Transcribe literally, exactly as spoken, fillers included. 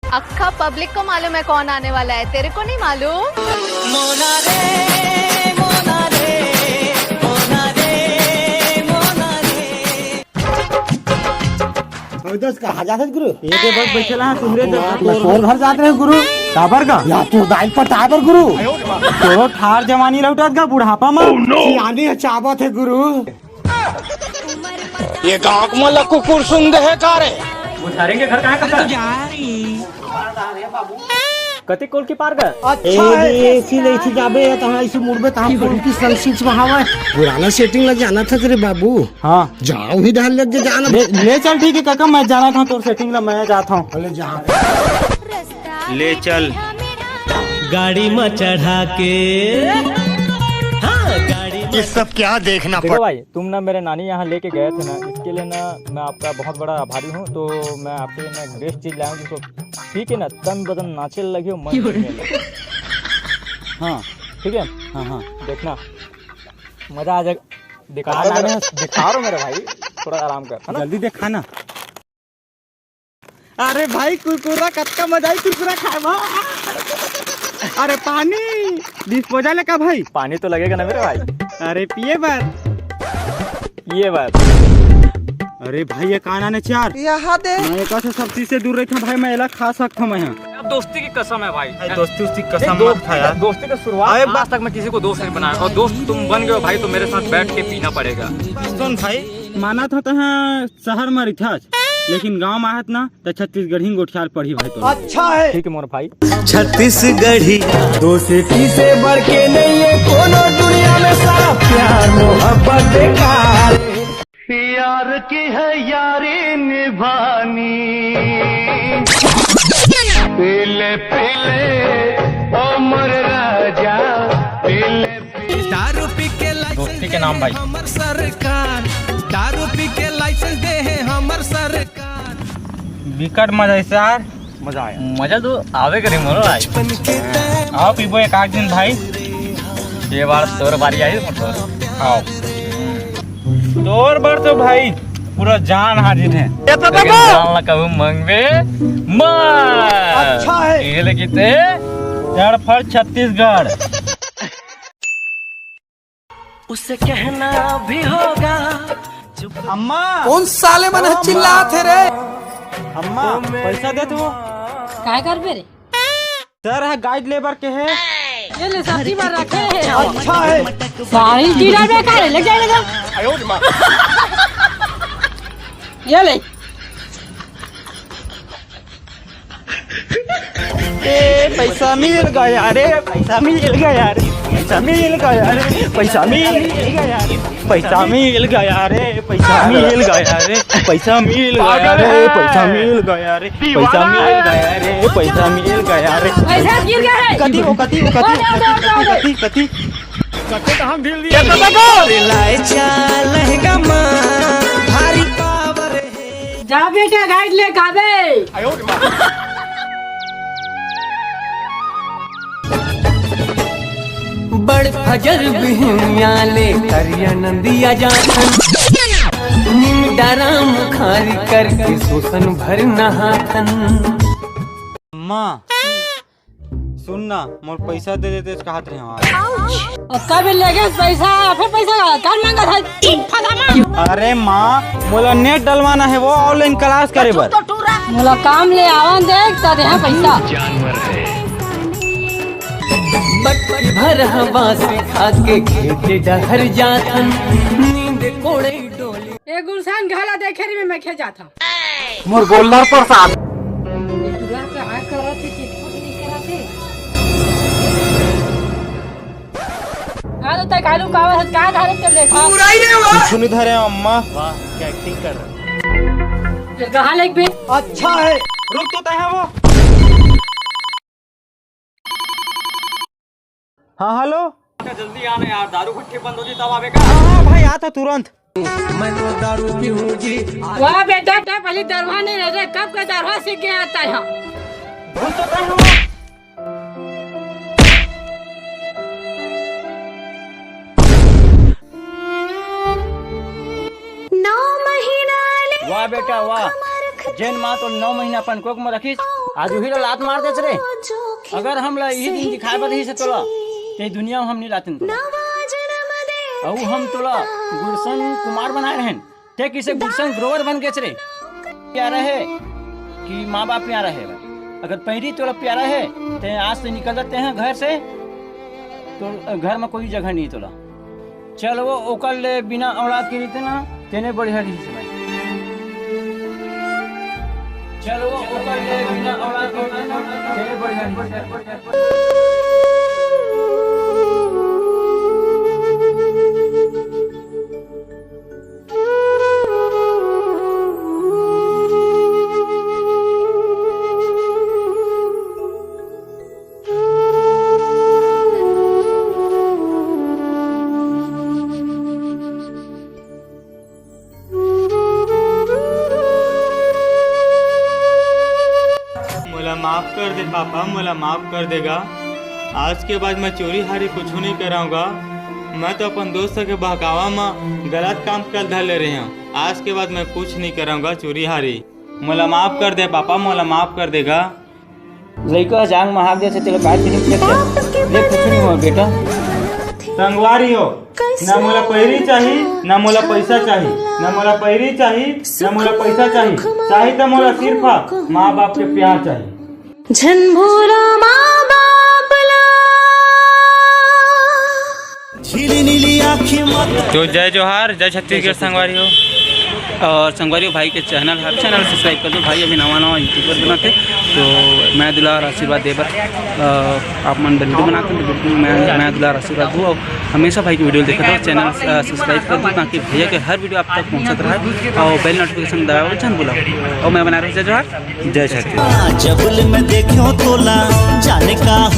अक्खा public को मालूम है कौन आने वाला है, तेरे को नहीं मालूम? मोना रे, मोना रे, मोना रे, मोना रे। अरे दोस्त, कहाँ जात हस गुरु? ये दे बस बैठे रहा, तुमरे जब मैं तोर घर जात रहे गुरु। काबर का? या तोर दाई पटाए बर गुरु। तोरो ठार जवानी लौटत का बुढ़ापा में। सियानी ह चाबत हे गुरु। ये गांव में कुकुर सुंग है का रे? बुझारेंगे घर कहाँ का? कति कोल की पार कर? अच्छा ए, है। ऐसी नहीं थी जाबे, या तहाँ ऐसी मुड़बे, तहाँ कोल की संग सिंच में हवा है। पुराना सेटिंग लग जाना था तेरे बाबू। हाँ। जाओ ही डाल लग के जाना। ले, ले चल, ठीक है काका, मैं जाना था तोर सेटिंग ला, मैं जाता हूँ। अरे जा। ले चल। गाड़ी में चढ़ा के, हाँ, गाड़ी में ये सब क्या देखना देखो पड़ भाई, तुम ना मेरे नानी यहाँ लेके गए थे ना, इसके लिए ना मैं आपका बहुत बड़ा आभारी हूँ। तो मैं आपके लिए ना एक बेस्ट चीज लाया हूँ, जिसको पी के ना तन बदन नाचे लगे हो, मन क्यों रे? झूमे लगे। हाँ, ठीक है, हाँ हाँ, देखना मजा आ जाएगा। दिखा रहा हूँ, दिखा रहा हूँ मेरे भाई, थोड़ा आराम कर, है ना? जल्दी देखा ना। अरे भाई, कुरकुरा कतका मजा आई कुरकुरा खाए मा। अरे पानी, डिस्पोजल है का भाई? पानी तो लगेगा ना मेरे भाई। अरे पिए बर। पिए बर। अरे भाई, ये काना ने चार। यहाँ दे। मैं एक से सब चीज से दूर रखा भाई, मैं एला खा सकता हूँ मैं। अब दोस्ती की कसम है भाई। भाई, दोस्ती उसकी कसम मत खा यार। दोस्ती का शुरुआत अरे आज तक मैं किसी को दोस्त नहीं बनाया, और दोस्त तुम बन गए हो भाई, तो मेरे साथ बैठ के पीना पड़ेगा। सुन भाई, माना था तो हाँ शहर में रिथस, लेकिन गांव में आहत ना, त छत्तीसगढ़ी गोठियार पढ़ी भाई तो। अच्छा है। ठीक है मोर भाई। छत्तीसगढ़ी। दोस्ती से बढ़ के नहीं है कोनो दुनिया में, सारा प्यार मोहब्बत बेकार। प्यार की है यारी निभानी। पीले पीले ओ मोर राजा, पीले दारू पी के लाइसेंस दोस्ती के नाम भाई। हमर सरकार, दारू पी के लाइसेंस दे है हमर सरकार। बिकट मजा है यार, मजा आया। मजा तो आवे करे मोरो भाई। आओ पीबो एक आध दिन भाई। ये बार तोर बारी आई मोर तोर। आओ। तोर बर तो भाई पूरा जान हाजिर है। लेकिन जान ला कहूँ मंगबे मत। अच्छा है। ये ले किते जड़ फड़ छत्तीसगढ़। उसे कहना भी होगा। अम्मा। कौन साले मन ह चिल्लात हे रे? अम्मा, पैसा दे तू। काय करबे रे? सर ह गाइड लेबर के हे। ये ले सब्जी बर रखे हे। अच्छा है। सारी कीड़ा बेकार है, ले जा, ले जा। ये ले। ए, पैसा मिल गया रे, पैसा मिल गया रे, पैसा मिल गया रे, पैसा मिल गया रे, पैसा मिल गया रे, पैसा मिल गया रे, पैसा मिल गया रे, पैसा मिल गया रे, पैसा मिल गया रे, पैसा मिल गया रे। पैसा गिर गया है। कति हो, कति हो, कति हो, कति, कति, कति, कति? कति तो हम ढील दिए। लाए चा लहंगा मा, भारी पावर है। जा बेटा, गाइड ले खाबे। बड़ फजर बिहनिया ले करिया नंदिया जाथन, नीम डारा मुखारी करके सोसन भर नहाथन। माँ, सुन ना, मोर पैसा दे देते, कहत रहे हो। अब कब लेगे पैसा, फिर पैसा का कर मांगा था। अरे माँ, मोला नेट डलवाना है, वो ऑनलाइन क्लास करे बर। मोला काम ले आवन दे, त देहा पैसा। बट भर हवा से खा के खेत डहर जाथन, नींद कोड़े डोली। ए गुलशन, घला देखे रे, मैं खेत जाथन। मोर गोल्लर प्रसाद। ए टुरा का आ करत हे, चिटपुट नहीं करत हे। आ तो तै कालू कावर हस, का धारे चल देखा। कुछु नहीं धरे अम्मा। वाह, क्या एक्टिंग कर रहा है। फिर कहाँ लेके भी? अच्छा है। रुक तो तै है वो। हाँ, हेलो। जल्दी आना यार, दारू भट्टी बंद हो जी तब आवे का। हाँ, हाँ, भाई, आता तुरंत। मैं तो दारू पीऊँ जी। वाह बेटा, तै पहले दरवा नहीं रहता, कब का दरवा सीख गया था यहाँ। भूल तो तै हूँ। बेटा, वाह, जेन माँ तो नौ महीना अपन कोख में रखिस, आज उही ला लात मार देस रे। अगर हमला इही दिन दिखाए बर रहिस तोला, ते दुनिया में हम नहीं लातेन तोला। अऊ हम तोला गुलशन कुमार बनाए रहेन, ते किसे गुलशन ग्रोवर बन गेस रे। प्यारा है कि माँ बाप प्यारा है? अगर पैरी तोला प्यारा है, ते आज से निकल जाते हैं घर से, तो घर में कोई जगह नहीं तोला। चल वो ओकर ले बिना औलाद के रहिते ना, तेने बढ़िया रहिस भाई। चल वो ओकर ले बिना औलाद के रहिते ना, तेने बढ़िया रहिस। मोला माफ कर दे पापा, मोला माफ कर देगा। आज के बाद मैं चोरी हारी कुछ नहीं कराऊंगा। मैं तो अपन दोस्त के बहकावा में गलत काम कर धर ले रहे हूँ। आज के बाद मैं कुछ नहीं कराऊंगा चोरी हारी। मोला माफ कर दे पापा, मोला माफ कर देगा। लइका जांग महादेव से तेला काय फीलिंग खेलते? देख, कुछ नहीं हुआ बेटा। संगवारी हो, ना मोला पैरी चाही, ना मोला पैसा चाही, ना मोला पैरी चाही, ना मोला पैसा चाही। चाही त मोला सिर्फ माँ बाप के प्यार चाही। झन भूला माँ बाप ला। तो जय जोहार, जय छत्तीसगढ़ संगवारी हो। और संगवारी हो, भाई के चैनल है, चैनल सब्सक्राइब कर दो भाई, अभी नवा नवा यूट्यूबर बनाते। तो मैं दुलार आशीर्वाद देबर, अ, आप मन बर वीडियो बनाते हैं, तो बिल्कुल मैं, मैं दुलार आशीर्वाद दूँ और हमेशा भाई की वीडियो देखते रहो। चैनल, अ, सब्सक्राइब कर दो ताकि भैया के हर वीडियो आप तक पहुँचत रहे और बेल नोटिफिकेशन दबाओ, झन भूला। और मैं बना रहा हूँ जय जोहार, जय छत्तीसगढ़। जबुल में देखो तोला जाने का हो।